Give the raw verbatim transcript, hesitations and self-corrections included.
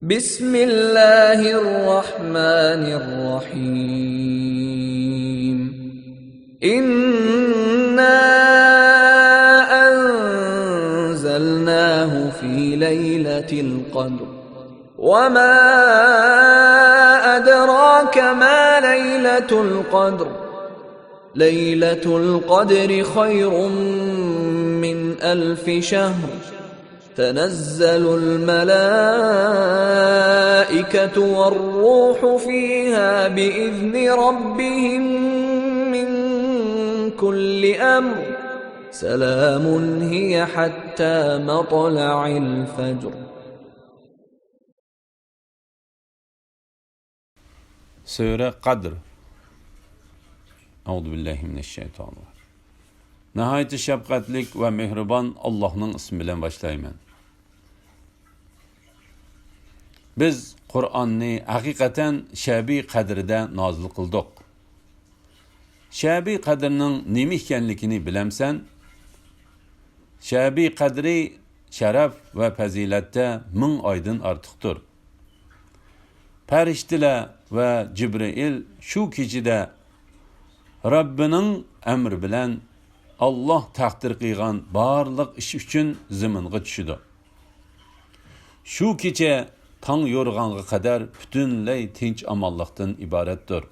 بسم الله الرحمن الرحيم. إنا أنزلناه في ليلة القدر. وما أدراك ما ليلة القدر. ليلة القدر خير من ألف شهر. تنزل الملائكة والروح فيها بإذن ربهم من كل أمر. سلام هي حتى مطلع الفجر. سۈرە قەدر. ئەئۇزۇ بىللاھى مىنەششەيتانىر رەجىم. ناھايىتى شەپقەتلىك ۋە مېھرىبان ئاللاھنىڭ ئىسمى بىلەن باشلايمەن. بىز قۇرئاننى ھەقىقەتەن شەبى قەدرىدە نازىل قىلدۇق. شەبى قەدرنىڭ نېمە ئىكەنلىكىنى بىلەمسەن؟ شەبى قەدرى شەرەپ ۋە پەزىلەتتە مىڭ ئايدىن ئارتۇقتۇر. پەرىشتىلەر ۋە جىبرىئىل شۇ كېچىدە رەببىنىڭ ئەمرى بىلەن ئاللاھ تەقدىر قىلغان بارلىق ئىش ئۈچۈن زېمىنغا چۈشىدۇ. شۇ كېچە تاڭ يورۇغانغا قەدەر پۈتۈنلەي تىنچ-ئامانلىقتىن ئىبارەتتۇر.